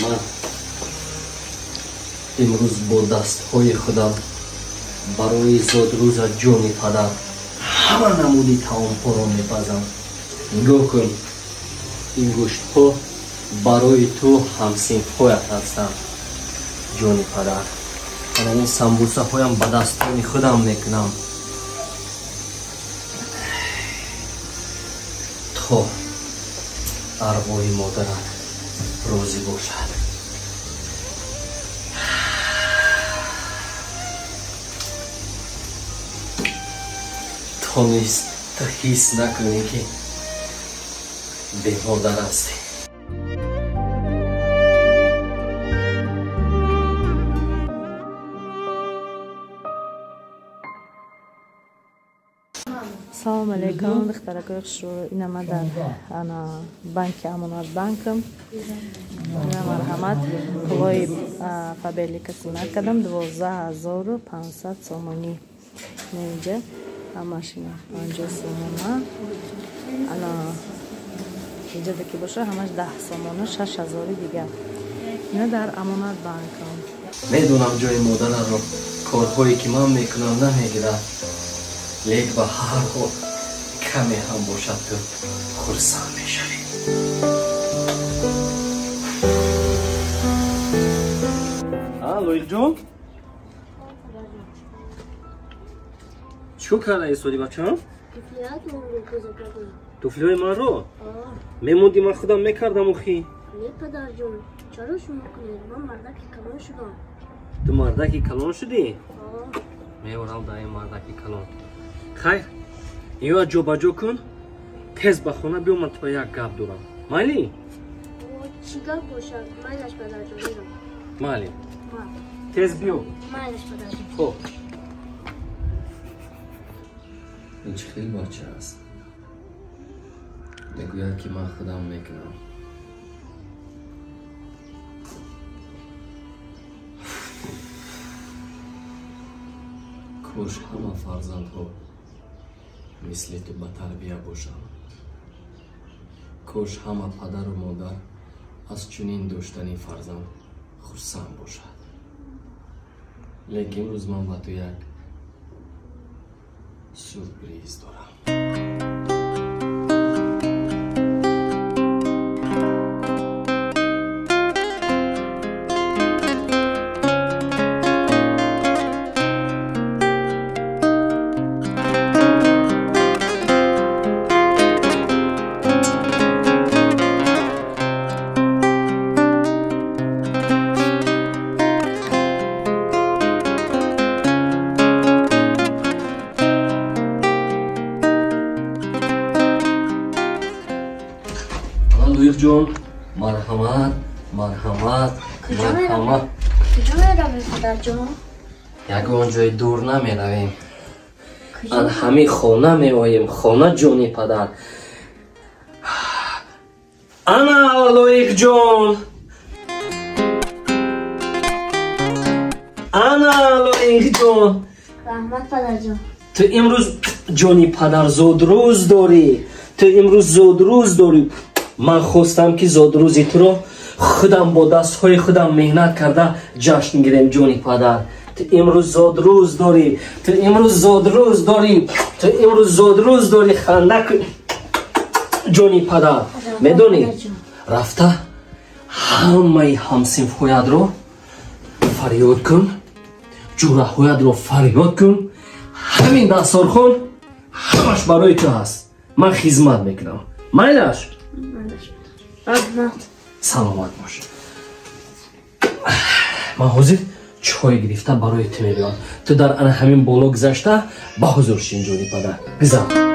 Ман имрӯз бо дастҳои худам барои зодрӯза ҷони падар ҳама намуди таомҳоро мепазам. Нигоҳ кун, ин гӯштҳо барои ту ҳамсинфҳоят ҳастанд, ҷони падар. Ана ин самбусаҳоям ба дастони худам мекунам, то арвоҳи модарат розӣ бошад. То низ ту ҳис накунӣ, ки бемодар ҳастӣ. Салом алейкум, духтаракои хушрӯ. Ина ман дар ана банки Амонат банкам. Ина марҳамат, пулои Фаберлика симат кардам 12 500 сомонӣ. Инҷа ҳамаш ина 50 сомона. Ана инҷа ки боша ҳамаш 10 сомона, 6000 дигар. Ина дар Амонат банкам. Медонам, ҷои модараро корҳое ки ман мекунам намегирад, лек ба ҳар ҳол каме ҳам бошад, ту хурсанд мешавӣ. Лоиқҷон, чӣ кор карда истоди, бачам? Туфлиҳои манро мемонди, ман худам мекардам охи. Не, падарҷон, чаро шумо кунед? Ман мардаки калон шудам. Ту мардаки калон шудӣ? Меорам дар ин мардаки калон. Хайр, ё ҷобаҷо кун, тез ба хона биё, ман туба як гап дорам. Майли? Чӣ гап бошад? Майлаш, падарҷон, мерам. Майли, тез биё. Майлаш, падарҷон. Хоб, ин чӣ хел бача аст? Мегӯяд, ки ман худам мекунам. Кош ҳама фарзандҳо мисли ту ба тарбия бошанд. Кош ҳама падару модар аз чунин доштани фарзанд хурсанд бошад. Лекин имрӯз ман ба ту як сюрприз дорам. Лоиқҷон, марҳамат, марҳамат, марҳамат. Куҷо меравем, падарҷон? Ягон ҷои дур намеравем, ан ҳамин хона меоем, хона, ҷони падар. Ана, Лоиқҷон, ана, Лоиқҷон. Раҳмат, падарҷон. Ту имрӯз, ҷони падар, зодрӯз дорӣ. Ту имрӯз зодрӯз дорӣ. Ман хостам, ки зодрӯзи туро худам бо дастҳои худам меҳнат карда ҷашн гирем. Ҷони падар, ту имрӯз зодрӯз дорӣ, ту имрӯз зодрӯз дорӣ, ту имрӯз зодрӯз дорӣ. Ханда кун, ҷони падар. Медонӣ, рафта ҳамаи ҳамсинфҳоятро фарёд кун, ҷураҳоятро фарёд кун. Ҳамин дастархон ҳамаш барои ту ҳаст, ман хизмат мекунам. Майлаш? Раҳмат. Саломат бош. Ман ҳозир чой гирифта барои ту мебиём. Ту дар ана ҳамин боло гузашта ба ҳузур шин, ҷони падар, гузар.